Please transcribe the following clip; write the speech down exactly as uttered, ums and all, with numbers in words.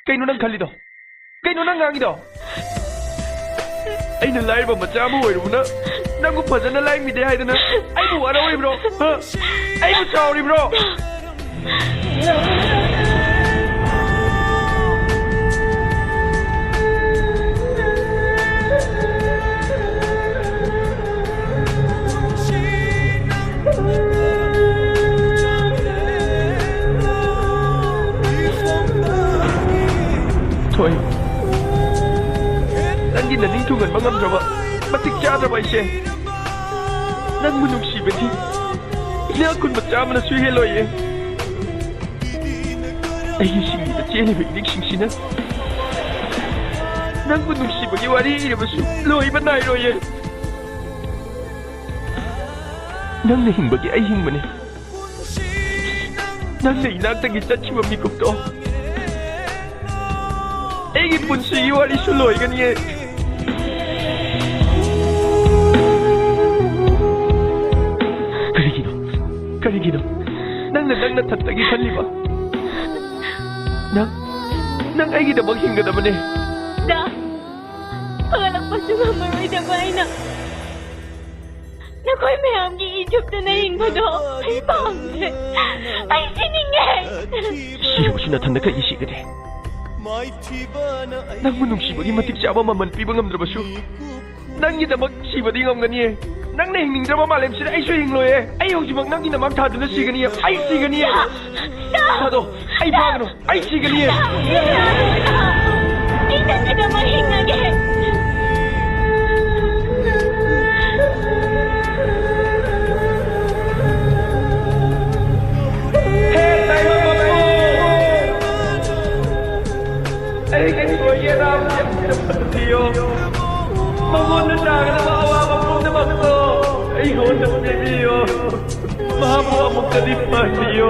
ꯀꯩꯅꯣ ꯅꯪ ꯈꯜꯂꯤꯗꯣ? ꯀꯩꯅꯣ ꯅꯪ ꯉꯥꯡꯉꯤꯗꯣ? ꯑꯩꯅ ꯂꯥꯏꯔꯕ ꯃꯆꯥ ꯑꯃ ꯑꯣꯏꯔꯨꯕꯅ ꯅꯪꯕꯨ ꯐꯖꯅ ꯂꯥꯏꯃꯤꯗꯦ ꯍꯥꯏꯗꯅ ꯑꯩꯕꯨ ꯋꯥꯔꯧꯔꯤꯕ꯭ꯔꯣ? ꯍꯥ? ꯑꯩꯕꯨ ꯁꯥꯎꯔꯤꯕ꯭ꯔꯣ? ꯊꯣꯏ, ꯅꯪꯒꯤ ꯅꯅꯤꯡ ꯊꯨꯡꯍꯟꯕ ꯉꯝꯗ꯭ꯔꯕ, ꯃꯇꯤꯛ ꯆꯥꯗ꯭ꯔꯕ ꯑꯩꯁꯦ ꯅꯪꯕꯨ ꯅꯨꯡꯁꯤꯕꯒꯤ ꯏꯅꯥꯛ ꯈꯨꯟꯕ ꯆꯥꯝꯃꯅꯁꯨ ꯍꯦꯜꯂꯣꯏꯌꯦ꯫ ꯑꯩꯒꯤ ꯁꯤꯡꯂꯤꯗ ꯆꯦꯜꯂꯤꯕ ꯏꯅꯤꯡꯁꯤꯡꯁꯤꯅ ꯅꯪꯕꯨ ꯅꯨꯡꯁꯤꯕꯒꯤ ꯋꯥꯔꯤ ꯏꯔꯕꯁꯨ ꯂꯣꯏꯕ ꯅꯥꯏꯔꯣꯏꯌꯦ꯫ ꯅꯪꯅ ꯍꯤꯡꯕꯒꯤ ꯑꯩ ꯍꯤꯡꯕꯅꯤ꯫ ꯅꯪꯅ ꯏꯅꯥꯛꯇꯒꯤ ꯆꯠꯈꯤꯕ ꯃꯤꯀꯨꯞꯇꯣ ꯑꯩꯒꯤ ꯄꯨꯟꯁꯤꯒꯤ ꯋꯥꯔꯤꯁꯨ ꯂꯣꯏꯒꯅꯤꯌꯦ꯫ ꯀꯔꯤꯒꯤꯅꯣ? ꯀꯔꯤꯒꯤꯅꯣ? ꯅꯪꯅ ꯅꯪ ꯅꯊꯟꯇꯒꯤ ꯈꯜꯂꯤꯕ? ꯅꯪ, ꯅꯪ ꯑꯩꯒꯤꯗꯃꯛ ꯍꯤꯡꯒꯗꯕꯅꯦ꯫ ꯗꯥ, ꯐꯒꯠꯂꯛꯄꯁꯨ ꯉꯝꯃꯔꯣꯏꯗꯕ ꯑꯩꯅ ꯅꯈꯣꯏ ꯃꯌꯥꯝꯒꯤ ꯏꯖꯨꯞꯇꯅ ꯍꯤꯡꯕꯗꯣ ꯑꯩ ꯄꯥꯝꯗꯦ꯫ ꯑꯩ ꯁꯤꯅꯤꯡꯉꯦ꯫ ꯁꯤꯔꯕꯁꯨ ꯅꯊꯟꯗ ꯀꯔꯤꯒꯤ ꯁꯤꯒꯅꯤ? ꯅꯪꯕꯨ ꯅꯨꯡꯁꯤꯕꯒꯤ ꯃꯇꯤꯛ ꯆꯥꯕ ꯃꯃꯜ ꯄꯤꯕ ꯉꯝꯗ꯭ꯔꯕꯁꯨ ꯅꯪꯒꯤꯗꯃꯛ ꯁꯤꯕꯗꯤ ꯉꯝꯒꯅꯤꯌꯦ꯫ ꯅꯪꯅ ꯍꯤꯡꯅꯤꯡꯗ꯭ꯔꯕ ꯃꯥꯂꯦꯝꯁꯤꯗ ꯑꯩꯁꯨ ꯍꯤꯡꯂꯣꯏꯌꯦ꯫ ꯑꯩ ꯍꯧꯖꯤꯛꯃꯛ ꯅꯪꯒꯤꯗꯃꯛ ꯊꯥꯗꯨꯅ ꯁꯤꯒꯅꯤꯌꯦ꯫ ꯑꯩ ꯁꯤꯒꯅꯤꯌꯦ꯫ ꯊꯥꯗꯣ, ꯑꯩ ꯐꯥꯒꯅꯨ꯫ ꯑꯩ ꯁꯤꯒꯅꯤꯌꯦ꯫ ꯑꯩ ꯅꯪꯒꯤꯗꯃꯛ ꯍꯤꯡꯉꯒꯦ꯫ ꯍꯦ ꯇꯥꯏꯕꯪ ꯃꯄꯨ! ꯑꯩꯒꯤ ꯊꯣꯏꯒꯤ ꯑꯅꯥꯕꯁꯦ ꯑꯃꯨꯛꯇ ꯐꯠꯇꯕꯤꯌꯣ꯫ ꯃꯉꯣꯟꯗ ꯅꯥꯒꯗꯕ ꯑꯋꯥꯕ ꯄꯨꯝꯅꯃꯛꯇꯣ ꯑꯩꯉꯣꯟꯗ ꯄꯤꯕꯤꯌꯣ꯫ ꯃꯍꯥꯛꯄꯨ ꯑꯃꯨꯛꯇꯗꯤ ꯐꯍꯟꯕꯤꯌꯣ꯫